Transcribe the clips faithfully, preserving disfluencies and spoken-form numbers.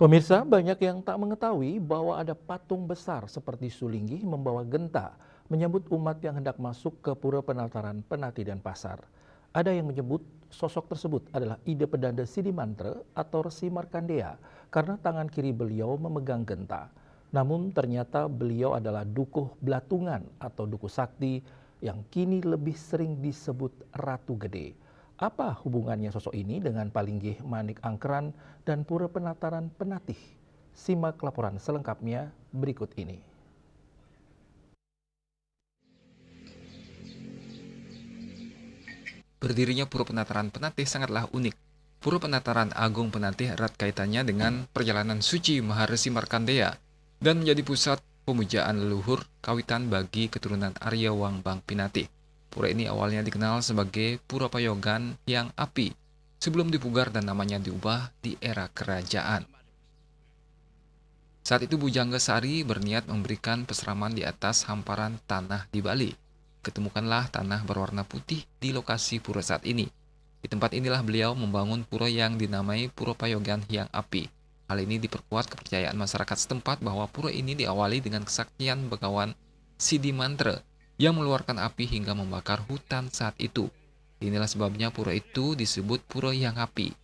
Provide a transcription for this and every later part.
Pemirsa, banyak yang tak mengetahui bahwa ada patung besar seperti sulinggih membawa genta menyambut umat yang hendak masuk ke Pura Penataran Penatih Denpasar. Ada yang menyebut sosok tersebut adalah Ida Pedanda Sidimantra atau Resi Markandeya karena tangan kiri beliau memegang genta. Namun, ternyata beliau adalah Dukuh Belatungan atau Dukuh Sakti yang kini lebih sering disebut Ratu Gede. Apa hubungannya sosok ini dengan Palinggih Manik Angkeran dan Pura Penataran Penatih? Simak laporan selengkapnya berikut ini. Berdirinya Pura Penataran Penatih sangatlah unik. Pura Penataran Agung Penatih erat kaitannya dengan perjalanan suci Maharesi Markandeya dan menjadi pusat pemujaan leluhur kawitan bagi keturunan Arya Wangbang Pinatih. Pura ini awalnya dikenal sebagai Pura Payogan Hyang Api sebelum dipugar dan namanya diubah di era kerajaan. Saat itu Bujangga Sari berniat memberikan peseraman di atas hamparan tanah di Bali. Ketemukanlah tanah berwarna putih di lokasi pura saat ini. Di tempat inilah beliau membangun pura yang dinamai Pura Payogan Hyang Api. Hal ini diperkuat kepercayaan masyarakat setempat bahwa pura ini diawali dengan kesaktian Begawan Sidi Mantra yang mengeluarkan api hingga membakar hutan saat itu. Inilah sebabnya pura itu disebut Pura Hyang Api.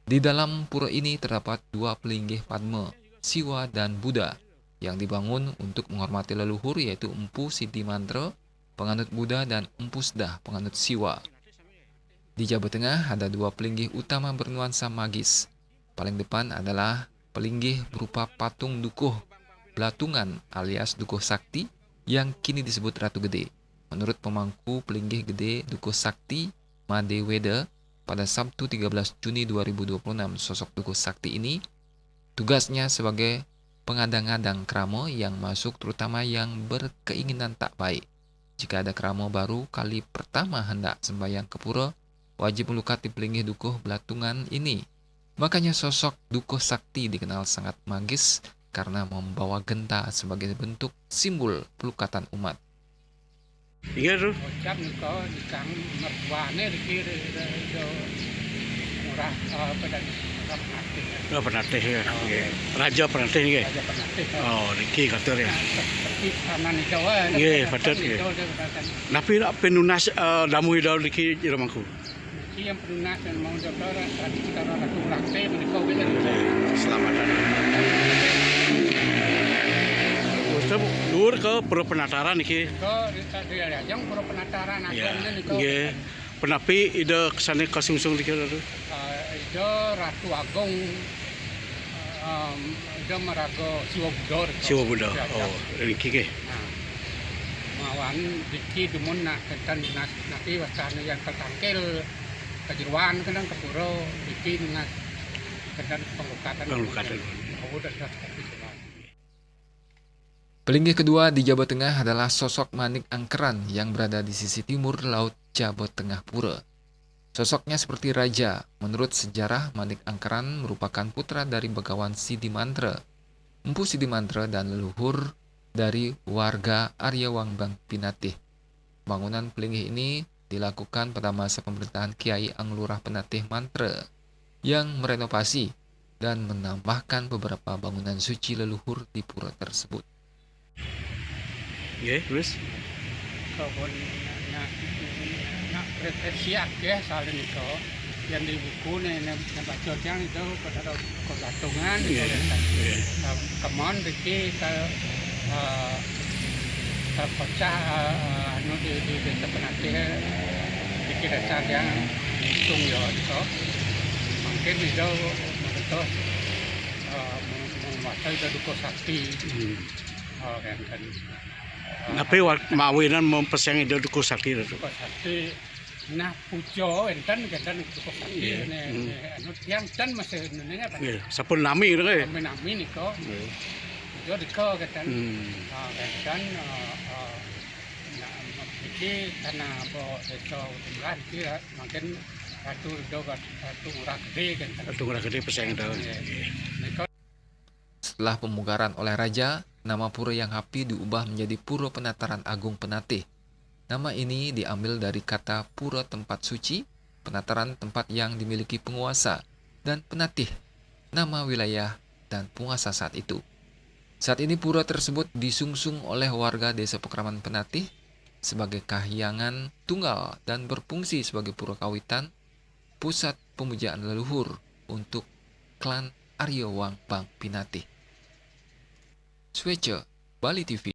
Di dalam pura ini terdapat dua pelinggih Padma, Siwa dan Buddha, yang dibangun untuk menghormati leluhur, yaitu Empu Sidi Mantra, penganut Buddha, dan Empu Sedah, penganut Siwa. Di Jawa Tengah ada dua pelinggih utama bernuansa magis. Paling depan adalah pelinggih berupa patung dukuh belatungan alias dukuh sakti yang kini disebut Ratu Gede. Menurut pemangku pelinggih gede dukuh sakti Made Weda, pada Sabtu tiga belas Juni dua ribu dua puluh enam, sosok dukuh sakti ini tugasnya sebagai pengadang-adang krama yang masuk, terutama yang berkeinginan tak baik. Jika ada krama baru kali pertama hendak sembahyang ke pura, wajib melukati pelinggih dukuh belatungan ini. Makanya sosok dukuh sakti dikenal sangat magis karena membawa genta sebagai bentuk simbol pelukatan umat. Inggih, Ru. Ucap nika nikang mertuane riki, ri-, ri-, ri-, murah, eh, apa dan murah penatih, ya. Murah penatih, ya. Oh. Nggih. Raja penatih, nggih. Raja penatih, ya. Oh, niki katur, ya. Nah, seperti sana nika, wah, nggih, ada patut, nggih. Nika, dia katakan. Napi pinunas, eh, damuh Ida niki jero mangku? Niki yang penunas dan mau daftar tradisi karo Ratu Melati menika, nggih. Nggih, selamat datang. Terus, luhur ke Pura Penataran niki. Nika, nika, nika, yang Pura Penataran, ya, akhirnya nika. Nggih. Penapi Ida kesane kasungsung niki, Ratu? Eh, Ida Ratu Agung, em, Ida Maraga Siwa Buddha, Ratu. Siwa Buddha. Ya, ya. Oh, niki nggih. Nah, mawan niki dumun nak kenten nas-, niki wastane yang ketangkil kejeruan kena ke pura, niki dengan kenten penglukatan. Penglukatan. Oh, udah, udah, tapi cuma. Pelinggih kedua di Jawa Tengah adalah sosok Manik Angkeran yang berada di sisi timur laut Jawa Tengah Pura. Sosoknya seperti raja. Menurut sejarah, Manik Angkeran merupakan putra dari Bagawan Sidi Mantra, Empu Sidi Mantra, dan leluhur dari warga Arya Wangbang Pinatih. Bangunan pelinggih ini dilakukan pada masa pemerintahan Kiai Anglurah Penatih Mantra yang merenovasi dan menambahkan beberapa bangunan suci leluhur di pura tersebut. Nggih, terus? Kebun nak, nak, nak refleksi akeh soal nika. Yang di buku ni, ni, ni baca tiang itu pada ada kegantungan, nggih, nggih. Kemon riki ke, eh, terpecah, eh, anu di, di, di Penatih, eh, di desa tiang Tung ya, nika. Mungkin itu betul, eh, mem-, membaca itu dukuh sakti. Hmm. Oh, kan, kan. Napi wa-, mawinan mempeseng Ida dukuh sakti tu? Dukuh sakti. Nah, puja enten, enten dukuh sakti. Nggih. Ni, hmm, ni, anu, tiang ten masih anu ni apa? Nggih, sampun nami tu, nggih. Nami-nami nika. Nggih. Puja nika, enten. Hmm. Ah, enten, ah, ah, nah, iki tanah apa desa Tumrah iki, ya, mungkin Ratu Ridho, Ratu Ngurah Gede, enten. Ratu Ngurah Gede peseng tu. Nggih. Nggih. Nika. Setelah pemugaran oleh raja, nama Pura Hyang Api diubah menjadi Pura Penataran Agung Penatih. Nama ini diambil dari kata pura tempat suci, penataran tempat yang dimiliki penguasa, dan penatih, nama wilayah dan penguasa saat itu. Saat ini pura tersebut disungsung oleh warga Desa Pekraman Penatih sebagai kahyangan tunggal dan berfungsi sebagai pura kawitan, pusat pemujaan leluhur untuk klan Aryo Wang Bang Pinatih. Swece, Bali T V.